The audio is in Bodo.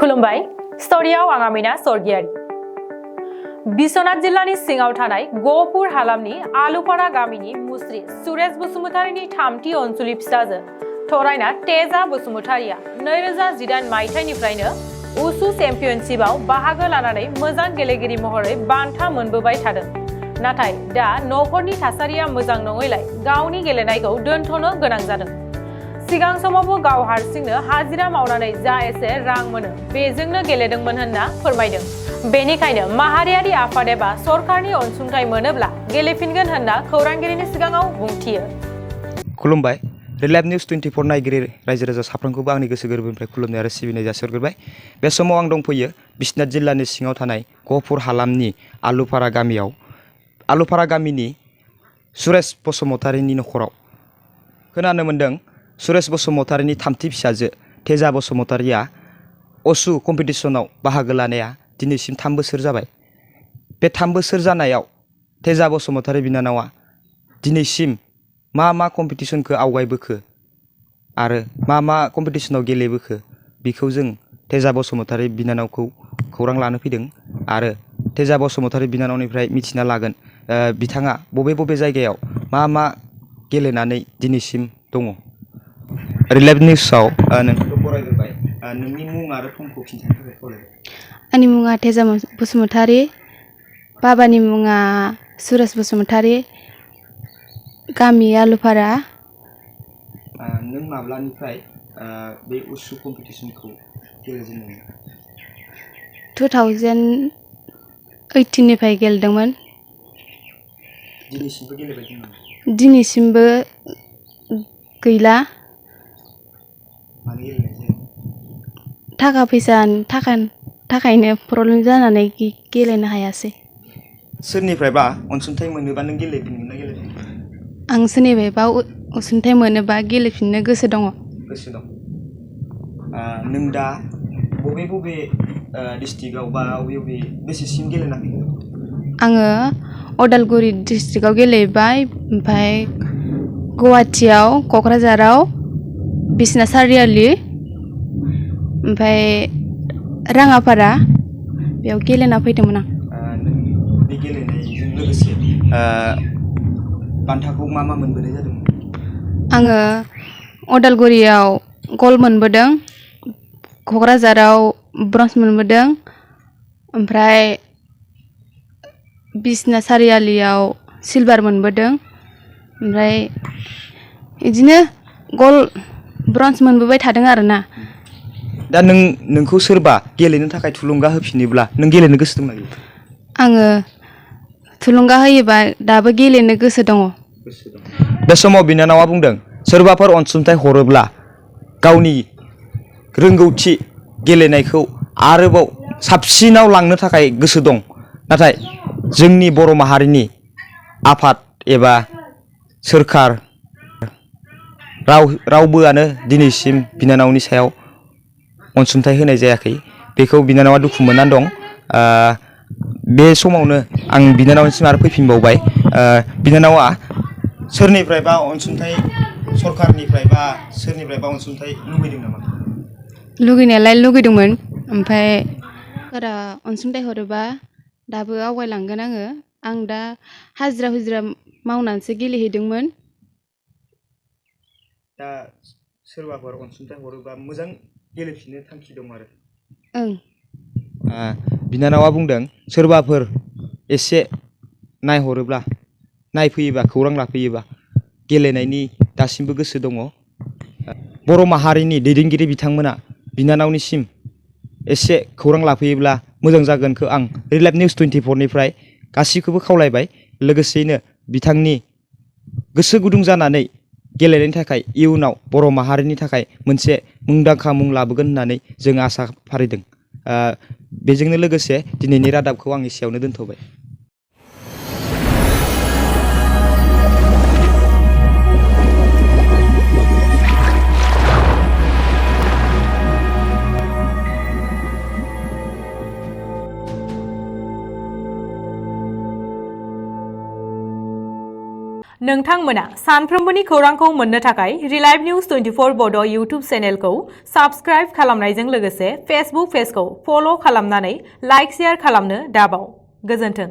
खुलुमबाय स्टोरियाव आं आमिना सरगियारि बिश्वनाथ जिल्लानि सिङाव थानाय गहपुर हालामनि आलुपारा गामिनि मुस्रि सुरेश बसुमतारीनि थामथि अनसुलि फिसाजो थरायना तेजा बसुमतारीया 2018 मायथाइनिफ्रायनो उसु चेम्पियनशिपआव बाहागो लानानै मोजां गेलेगिरि महरै बान्था मोनबोबाय थादों। नाथाय दा नखरनि थासारिया मोजां नङैलाय गावनि गेलेनायखौ दोनथ'नो गोनां जादों। सिगां समावबो गाव हारसिंनो हाजिरा मावनानै जा एसे रां मोनो बेजोंनो गेलेदोंमोन होनना फोरमायदों। बेनिखायनो माहारियारि आफाद एबा सरकारनि अनसुंथाइ मोनोब्ला गेलेफिनगोन होनना खौरांगिरिनि सिगाङाव बुंथियो। खुलुमबाय रिलाइभ निउज 24 नायगिरि रायजो राजा साफ्रोमखौबो आंनि गोसो गोरबोनिफ्राय खुलुमनाय आरो सिबिनाय जासिहरग्रोबाय। बे समाव आं दंफैयो बिश्वनाथ जिल्लानि सिङाव थानाय गहपुर हालामनि आलुपारा गामियाव। आलुपारा गामिनि सुरेश बसुमतारीनि नखराव खोनानो मोन्दों सुरेश बसुमतारीनि थामथि फिसाजो तेजा बसुमतारीया असु कम्पिटिशनाव बाहागो लानाया दिनैसिम 3 बोसोर जाबाय। बे 3 बोसोर जानायाव तेजा बसुमतारी बिनानावा दिनैसिम मा कम्पिटिशनखौ आवगायबोखो आरो मा कम्पिटिशनाव गेलेबोखो बेखौ जों तेजा बसुमतारी बिनानावखौ खौरां लानो फैदों आरो तेजा बसुमतारी बिनानावनिफ्राय मिथिना लागोन बिथाङा बबे जायगायाव मा गेलेनानै दिनैसिम दङ। रिलाइभ निउजआव नोंखौ बरायग्रोबाय। नोंनि मुं आरो थंखौ खिन्थानो थाखाय खावलायबाय। आंनि मुङा तेजा बसुमतारी, बाबानि मुङा सुरेश बसुमतारी, गामि आलुपारा। नों माब्लानिफ्राय बे उसु कम्पिटिशनखौ गेलेजेनदोंमोन? 2018 निफ्राय गेलेदोंमोन। दिनैसिमबो गेलेबाय दं? दिनैसिमबो गैला। मानो गेलेनाय जायो? थाखा फैसानि थाखायनो प्रब्लेम जानानै गेलेनो हायासै। सोरनिफ्रायबा अनसुंथाइ मोनोबा नों गेलेफिनगोन ना गेलेफिना? आं सोरनिफ्रायबा अनसुंथाइ मोनोबा गेलेफिननो गोसो दङ। नों दा बबे डिस्ट्रिक्टआव बा बबे बेसेसिम गेलेना फैखो? आङो उदालगुरि डिस्ट्रिक्टआव गेलेबाय, ओमफ्राय गुवाहाटियाव, क'क्राझाराव, बिसनाथ सारिआलि, ओमफ्राय राङापारा बेयाव गेलेना फैदोंमोन आं। नों बे गेलेनायजों लोगोसे बान्थाखौ मा मोनबोनाय जादोंमोन? आङो उदालगुरियाव गल्ड मोनबोदों, क'क्राझाराव ब्रन्ज मोनबोदों, ओमफ्राय बिसनाथ सारिआलियाव सिलभार मोनबोदों, ओमफ्राय बिदिनो गल्ड ब्रन्ज मोनबोबाय थादों आरोना। दा नोंखौ सोरबा गेलेनो थाखाय थुलुंगा होफिनोब्ला नों गेलेनो गोसो दंना गैया? आङो थुलुंगा होयोबा दाबो गेलेनो गोसो दङ। बे समाव बिनानावा बुंदों सोरबाफोर अनसुंथाइ हरोब्ला गावनि रोंगौथि गेलेनायखौ आरोबाव साबसिनाव लांनो थाखाय गोसो दं। नाथाय जोंनि बर' माहारिनि आफाद एबा सोरखार रावबोआनो दिनैसिम बिनानावनि सायाव अनसुंथाइ होनाय जायाखै। बेखौ बिनानावा दुखु मोननानै दं। बे समावनो आं बिनानावनिसिम आरो फैफिनबावबाय। बिनानावा सोरनिफ्रायबा अनसुंथाइ सरखारनिफ्राय सोरनिफ्रायबा अनसुंथाइ लुबैदों नामा? लुगैनायालाय लुगैदोंमोन, ओमफ्राय बारा अनसुंथाइ हरोबा दाबो आवगायलांगोन आङो। आं दा हाजिरा मावनानैसो गेलेहैदोंमोन। दा सोरबाफोर अनसुंथाइ हरोबा मोजां गेलेफिननो थांखि दं आरो? ओं। बिनानावा बुंदों सोरबाफोर एसे नायहरोब्ला नायफैयोबा खौरां लाफैयोबा गेलेनायनि दासिमबो गोसो दङ। बर' माहारिनि दैदेनगिरि बिथांमोना बिनानावनिसिम एसे खौरां लाफैयोब्ला मोजां जागोनखौ आं रिलाइभ निउज 24 निफ्राय गासैखौबो खावलायबाय। लोगोसेयैनो बिथांनि गोसो गुदुं जानानै गेलेनायनि थाखाय इयुनाव बर' माहारिनि थाखाय मोनसे मुंदांखा मुं लाबोगोन होननानै जों आसा फारिदों। बेजोंनो लोगोसे दिनैनि रादाबखौ आं एसेयावनो दोनथ'बाय। नोंथांमोना सानफ्रोमबोनि खौरांखौ मोननो थाखाय रिलाइभ निउज 24 बड' इउटुब चेनेलखौ साबस्क्राइब खालामनायजों लोगोसे फेसबुक पेजखौ फल' खालामनानै लाइक शेयार खालामनो दाबाव। गोजोन्थों।